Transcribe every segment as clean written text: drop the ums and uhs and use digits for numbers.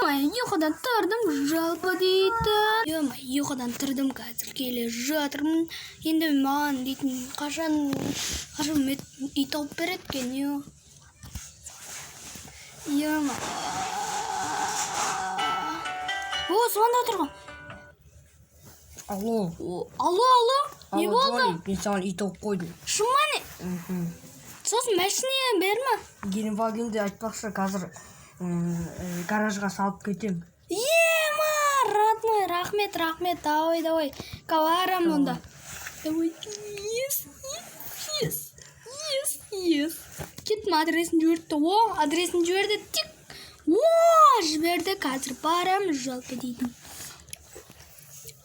Ё-моё, ұйқыдан тұрдым, жалпы дейтін. Ё-моё, ұйқыдан тұрдым, қазір келе жатырмын. Енді маған дейтін қашан үй тауып береді екен, ё. Ё-моё. О, звондап тұр ғой. Алло. О, алло, алло. Не Алло, болды? Джонни, мен саған үй тауып қойдым. Шын ба, не? Мхм. Сосын машина берме. Гелендвагенді айтпақшы, қазір гаражға салып кетем. Ема, родной, рахмет, рахмет, давай, давай. Барам онда. Давай, yes, yes, yes, yes. Кеттім, адресін жіберді. О, адресін жіберді, тик. О, жіберді, қазір барам, жалпы дейтін.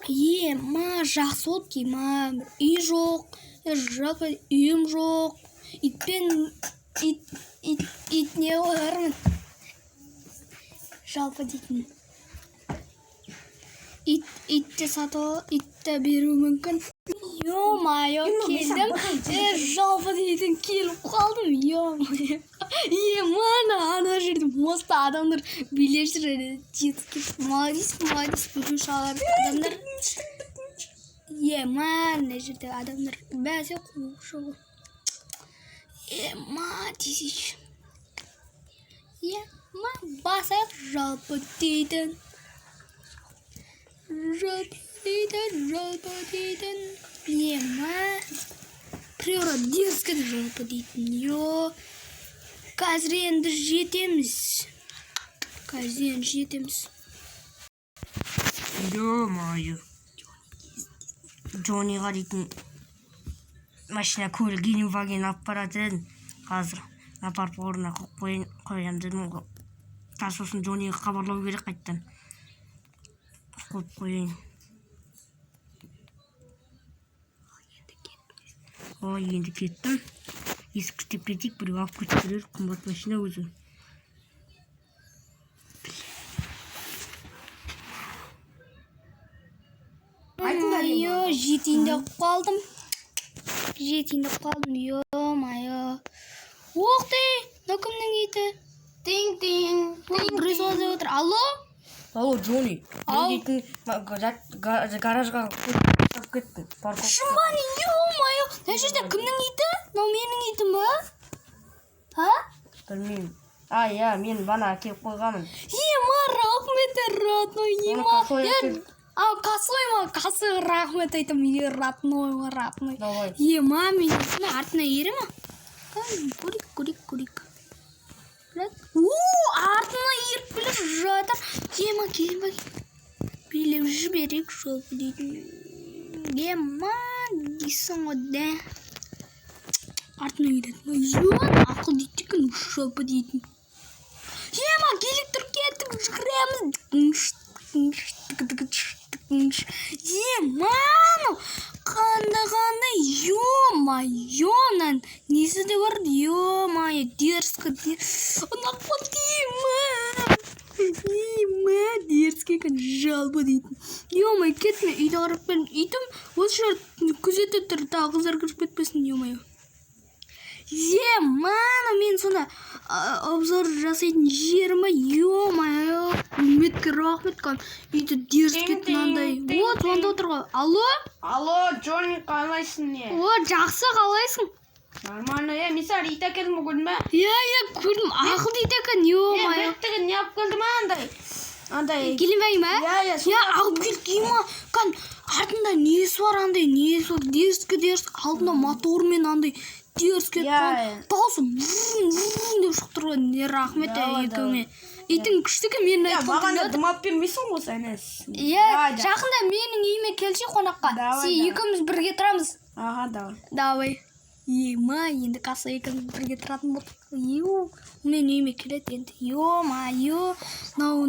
Ема, жақсы болды, ема, үй жоқ, жалпы үйім жоқ. Итпен, ит, ит, ит не қылармын. Жалпы дейтін. Ит те сатып ит те беруі мүмкін. Ё-моё, келдім. Жалпы дейтін келіп қалдым. Ё-моё. Ема, ана жерде мостта адамдар билеп жүр. Детский. Молодец, молодец, билеуші адамдар. Ема, мына жерде адамдар бәсе қуып ғой. Ема, десейші. Ема, басайық жалпы дейтін. Жалпы дейтін, жалпы дейтін. Ема. Приора дерзкий жалпы дейтін. Йо. Қазір енді жетеміз. Қазір енді жетеміз. Ё-моё. Джонниға дейтін машина, көлік, Гелендваген алып баратын едім. Қазір апарып орнына қойып қояйын, қоямын дедім ғой. Та сосын Джонниға хабарлау керек қайтадан. Қойып қояйын. Ой, енді кеттім. Есік күштеп кетейік, біреу алып кетіп келер, қымбат машина өзі. Ё, жетейін деп қалдым. Жетейін деп қалдым. Ё-моё. Ух ты, мынау кімнің иті? Тинг-тинг. Біреу звондап отыр. Алло? Алло, Джонни. Ау. Мен дейтін гаражға тастап кеттім. Парковка. Шын ба, не? Ё-моё. Мына жерде кімнің иті? Мынау менің итім ба? А? Білмеймін. А, иә, мен бана әкеліп қойғанмын. Ема, рахмет, родной, ема. Косой Е, әкел. А, косой ма? Косой, рахмет айтамын. Е, родной, родной. Давай. Ема, мен мына артына ере ма? Кәне, көрейік, көрейік, көрейік. О, артына еріп келе жатыр. Ема, келін ба? Билеп жіберейік жалпы дейтін. Ема, дейсің ғой да. Артына ереді. Ё, ақыл дейді екен, жалпы дейтін. Ема, келіп тұр, кеттік, жүгіреміз. Ема, анау қандай қандай, ё-моё, мынаның несі де бар, ё-моё, дерзко, ұнап қалды, ема. Ема, дерзкий екен, жалпы дейтін. Ё-моё, кеттім, үйді қарап келдім. Итім осы жерде күзетіп тұр, тағы қыздар кіріп кетпесін, ё-моё. Ема, анау мен сонда обзор жасайтын жерім ба? Ё-моё, үмітке рахмет, кәдімгі үйді дерзкий мынандай. О, звондап отыр ғой. Алло? Алло, Джонни, қалайсың, не? О, жақсы, қалайсың? Нормально, е, мен саған ит әкелдім, көрдің бе? Иә, иә, көрдім, ақылды ит екен, Е, ё-моё. беттігі не алып келдім, андай? Андай. Келінбай ма? Иә, иә, Иә, алып келді ма? Кәдімгі артында несі бар, андай несі бар, дерзкий, дерзкий, алдында мотормен андай дерзкий. Иә, иә. Дауысы врун, врун деп шығып тұр ғой. Не, рахмет Давай, екеуіңе. Итің күшті екен, менің Иә, айтқан маған да тыңдады. дым алып бермейсің ғой сен. Иә, Давай, да. жақында менің үйіме келші қонаққа. Давай, Сен давай. екеуміз бірге тұрамыз. Аха, давай. Давай. Ема, енді касса екеуміз бірге тұратын болдық. Ю, менің үйіме келеді енді. Ё-моё, мынау,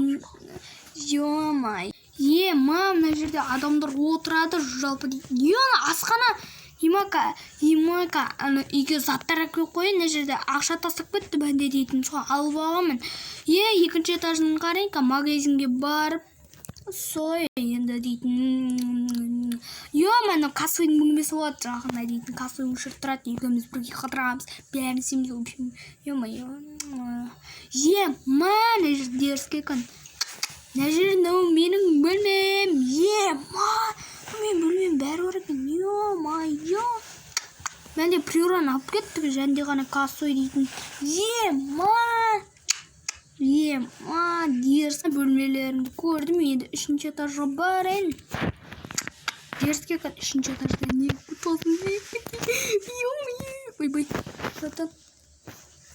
ё-моё. Ема, мына жерде адамдар отырады жалпы дейді. Ё, ана асхана. Емака, емака, ана үйге заттар әкеліп қояйын, мына жерде ақша тастап кетті бәнде дейтін, соны алып алғанмын. Е, екінші этажын қарайын, магазинге барып, солай енді дейтін. Ё, ана кассовыйдың бөлмесі болады жақында дейтін, кассовый өшіріп тұрады, екеуміз бірге қыдырамыз, бәрін істейміз, в общем, ё-моё. Ема, мына жер дерзкий екен. Мына жер мынау менің бөлмем. Ема, менің бөлмем бәрі бар екен. Ё-моё, менде приораны алып кеттік және де ғана косой дейтін. Ема, ема, дерзкий бөлмелерімді көрдім. Енді үшінші этажға барайын. Дерзкий екен. Үшінші этажда не тосын? Ойбай, братан,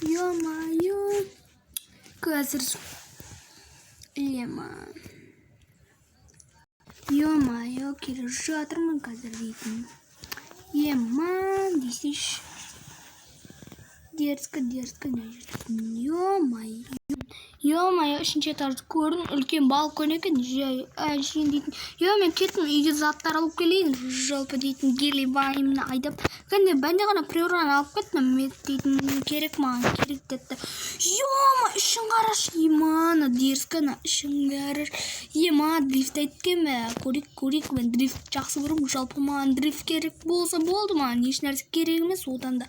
ё-моё, қазір. Ема, ё-моё, келе жатырмын қазір дейтін. Ема десейші, дерзко, дерзко мына жерде. Ё-моё, ё-моё, үшінші этажды көрдім. Үлкен балкон екен, жай әншейін дейтін. Е, мен кеттім, үйге заттар алып келейін. Жалпы дейтін, гелибайымды айдап кәне. Бәнде ғана приораны алып кеттім мен дейтін. Керек маған, керек депті. Ема, ішін қарашы, ема, ана дерзко, ана ішін қарашы. Ема, дрифт айткен бе? Көрейік, көрейік. Мен дрифт жақсы көремін. Жалпы маған дрифт керек болса болды, маған еш нәрсе керек емес одан да.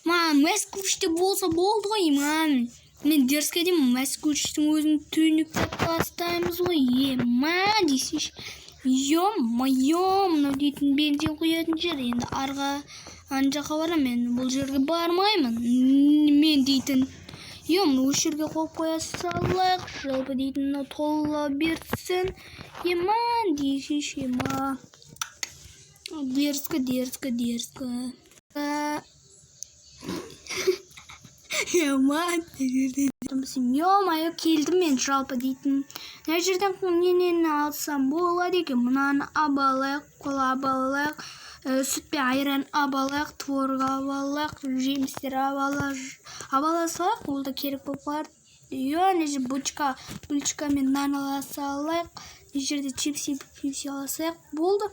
Маған москвичте болса болды ғой. Ема, мен дерзкий деймін, москвичтің өзін түйнектеп тастаймыз ғой. Ема десейші, ё-моё, мынау дейтін бензин құятын жер. Енді арға ана жаққа барамын, мен бұл жерге бармаймын мен дейтін. Е, мына осы жерге қойып қоя салайық. Жалпы дейтін, мынау тола берсін. Ема десейші, ема, дерзко, дерзко, дерзко. Ема, ё-моё, келдім мен. Жалпы дейтін, мына жерден не нені алсам болады екен? Мынаны алып алайық, кола алып алайық, сүт пен айран алып алайық, творог алып алайық, жемістер алып ала салайық, ол да керек болып қалар. Е, ана жерде булочка мен нан ала салайық. Мына жерде чипси, пипси ала салайық, болды.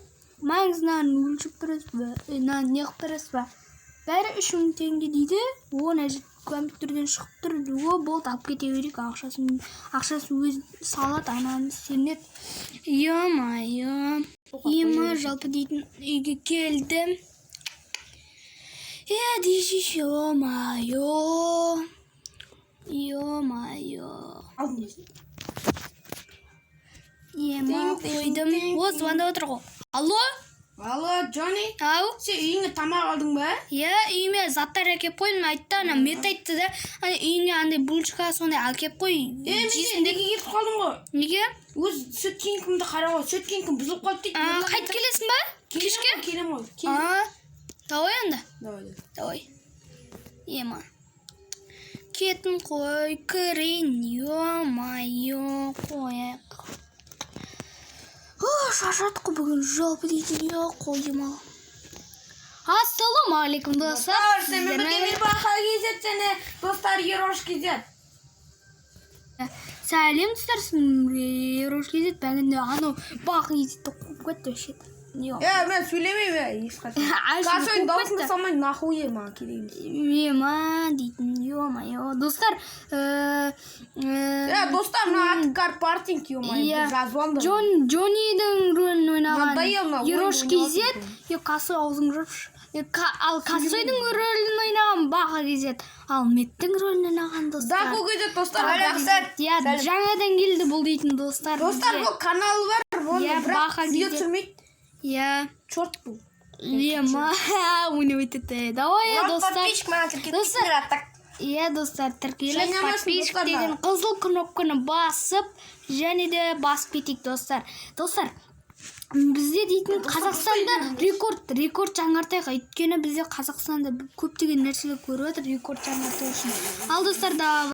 Маңыз нан өлшеп бересіз бе? Нан не қылып бересіз ба? Бәрі 3000 теңге дейді. О, мына жерде компьютерден шығып тұр. О, болды, алып кете берейік. Ақшасын өзі салады, ананы сенеді. Ё-моё, ема, жалпы дейтін, үйге келдім. Е, десейші, ё-моё, ё-моё. Алдым несін? Ема, Тинг, тинг, қойдым. Тинг, О, звондап отыр ғой. Алло. Алло, Джонни. Ау. Сен үйіңе тамақ алдың ба? Иә, үйіме заттар әкеліп қойдым. Айтты ана, мет айтты да, ана үйіңе андай булочка сондай әкеліп қой. Е, мен Жейсің деп. неге кетіп қалдым ғой? Неге? Өз сүт кеңкімді қара ғой, сүт кеңкім бұзылып қалды дейді. А, қайтып келесің ба кешке? Келемін ғой. Кел. А, давай енді. Давай, давай. Давай. Ема, кетін қой, кірейін. Ё-моё, қояйық. О, шаршадық қой бүгін жалпы дейтін. Е, қойдым. Ал, ассалаумағалейкум, достар. Достар, сенімен бірге Сіздермен мен, Баха KZ, және достар, Ерош KZ. Сәлем, достар, сізбен Ерош KZ. Бүгін анау Баха KZ қуып кетті вообще. Е, мен сөйлемеймін ешқашан. Әшейін Косойдың қуып дауысын кетті. салмай, нахуй маған керек емес. Ема дейтін, ё-моё, достар, Е, достар, мына аты кар партинг, ё-моё, Иә. жазып алыңдар. Джоннидің рөлін ойнаған Надоел мына ойын Ерош ойнап KZ. Е, Косой, аузың жапшы. Е, ал Косойдың рөлін ойнаған Баха KZ, ал Меттің рөлін ойнаған, достар, Даку KZ, достар. Иә, жаңадан келді бұл дейтін, достар, Достар, бізге. бұл каналы бар, оны Иә, бірақ Баха видео KZ. түсірмейді. Иә. Черт бұл. Ема, ойнап өтеді. Давай, достар. Подписчик маған тіркеліп Достар. кетіңдер, а так. Иә, достар, тіркеліп, Шайнамасын, подписчик достар, деген қызыл кнопканы басып, және де басып кетейік, достар. Достар, бізде дейтін Қазақстанда рекорд жаңартайық, өйткені бізде Қазақстанда көптеген нәрселер көріп жатыр, рекорд жаңарту үшін. Ал, достар, да.